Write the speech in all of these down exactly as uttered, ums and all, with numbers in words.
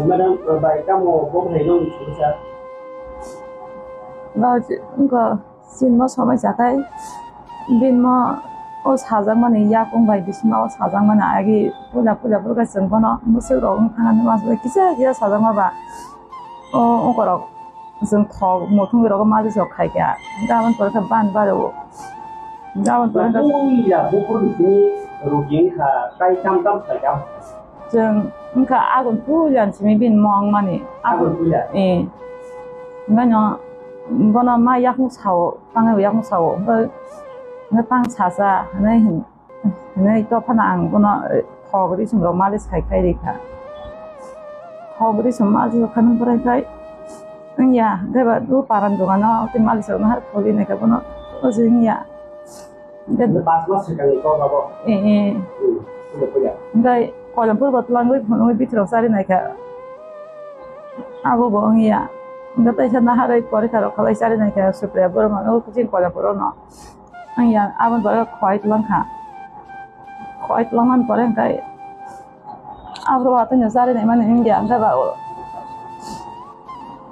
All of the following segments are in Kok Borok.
Madam, uh, bai tamo bo hai nong sir? Ba, wngkha, sinmo somai sakai, binmo o sajakmani yakung bai bisima o sajakmani agi puila puila purkha chwng bono bwswk rok wngkha nani uansukha kisa kisa sajakma ba o wngkorok. Chwng thok muthungwi rogo majlis rok khaikha. Gabon pore khe ban baro. Gabon pore khe puila bukur bisini rugi wngkha tai tam tam khaikha. Chwng wngkha agun puila simi bini mong mani. Agun puila? Eh. Bano, bono ma yakung sao, tangwi yakung sao. Bo, no tang sasa, hinwi hin. Hinwi to phano ang bono, eh, thok risum rok malis khai khai rikha. Thok risum malis rok khanung pore khai wngya, hwnkhe ba do paran dogano tei malis rok no har kholi naikha bono o se wngya. Hwnkhe pas mas swkangni kok abo. Eh, eh. Hmm, hwnkhe puila. Hwnkhe koilampur bo twlangwi phunugwi bithorok chari naikha. Abo bo wngya. Hwnkhe teisa naharwi porikha rok khalai chari naikha Supriya Borma o kuching koilampur o no. Ang ya, aboni bagwi khowai twlang kha. Khowai twlang mani pore hwnkhe aphuru watwi no chari naimani wngya, hwnkhe ba o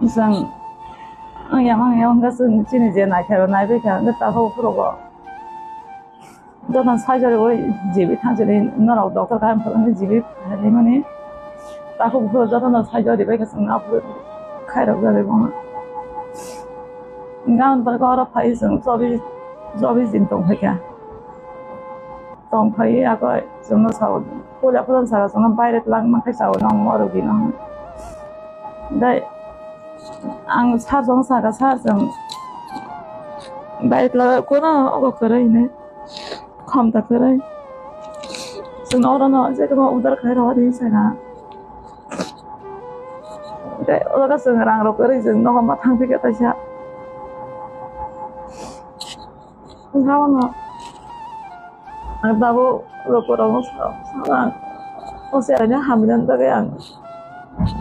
chwng wngya, wngya, hwnkhe chwng chini je naikha, naibai kha, hwnkhe takhuk phuru bo jotono saichari bai jibi thansani norok doctor kaham khlaiwi jibi phaimani. Takhuk buphuru jotono saichari bai khe chwng aphuru khairok jagwi bono. Gabon pore khe oro phai chwng chobis, chobis din tong phaikha. Tong phai ya khe chwngno sao, puila puila saka chwngno baire twlang mankhe sao nang oro gino. Dai ang sar chwng saka sar chwng baire twlang kono ogo kwrwi hinwi. Kham ta kwrwi. Chwng oro no je kwbang udar khai rw di saka. Tei oro chwng rang rok kwrwi chwng nogo ma thang phi khe taisa. Wngkha omo. Ang tabuk rok rok sa sa o se aina hamya bagwi ang.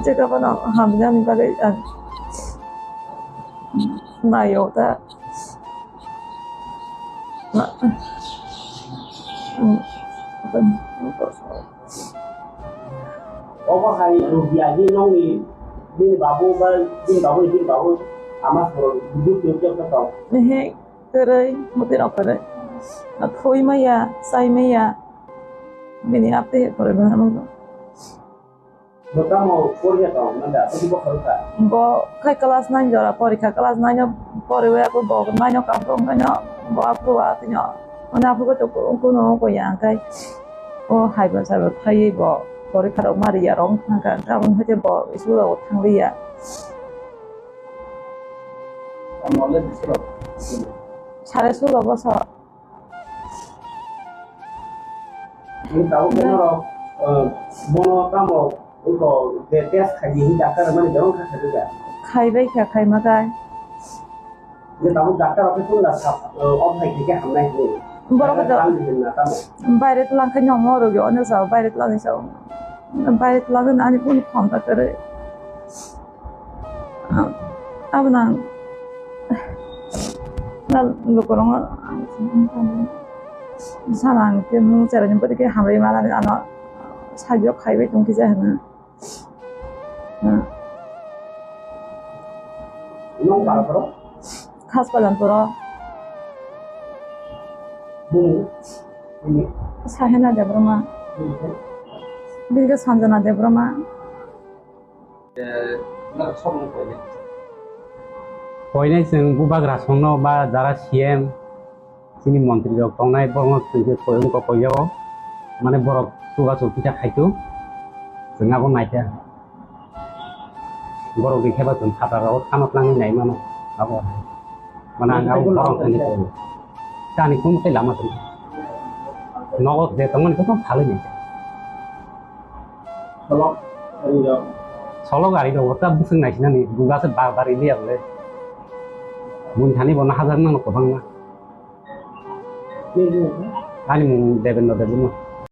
Je kwbang hamya bagwi ang. Nayo ta. Obo hai rugi agi nongni bini babu ba bini babu bini babu ama soro dudu tiyo tiyo khe tong. Ehe, kwrwi, muti rok kwrwi. Thui maya, chai maya. Bini apte kwrwi bo hamya. Bo tamo poriya tong manda, abo bo khoroksa. Bo khai class nine jora porikha, class nine o poriwi ako bo nine o kaprok nine o bo aphuru atino. Mane aphuru to kuno ko yang kai. O haiba saiba phaiwi bo porikha rok mari ya rong thangkha, hwnkhe abo hwnkhe bo school rok thangliya. Sare sulo bosor. Ni tabuk norok, eh, bono tamo uko je test khai di, hini doctor mani bebak kha khai di ya? Khai bai kha, khai ma kai. Ni tabuk doctor oke tun da sap, eh, off khai di ke hamnai ni. Borok Doctor to tang di na tamo. Baire tlang khai no mo rogi ono sa, baire tlang sa. Baire tlang ani pun kham ta kare. Abo nang na lukurok sana ang khe mung cherani bwtwi khe hamri manani ano sajwk khaibai tong kisa hwnwi. Nung para poro? Khaspalan poro. Bumung? Sahina Debbarma. Bini khe? Bini khe Sanjana Debbarma. Koinai chwng bubagra songno ba jara C M chini montri rok tongnai borokno chwng khe koi wngkha koijago mane borok chubachu kisa khaitu chwng abo naikha borok rikhe ba chwng phataro thano twlangwi nai mano abo mane ang abo borok thani koi chani kunu tei lama tong nogo je tongmani khe tong phalwi naikha. Solok, ari rok. Solok ari rok, ta bwswk naisinani, buga se bar bar ili ya bole. Bun thani bono hajar nang kwbangma. Ani mung Devendra Debbarma.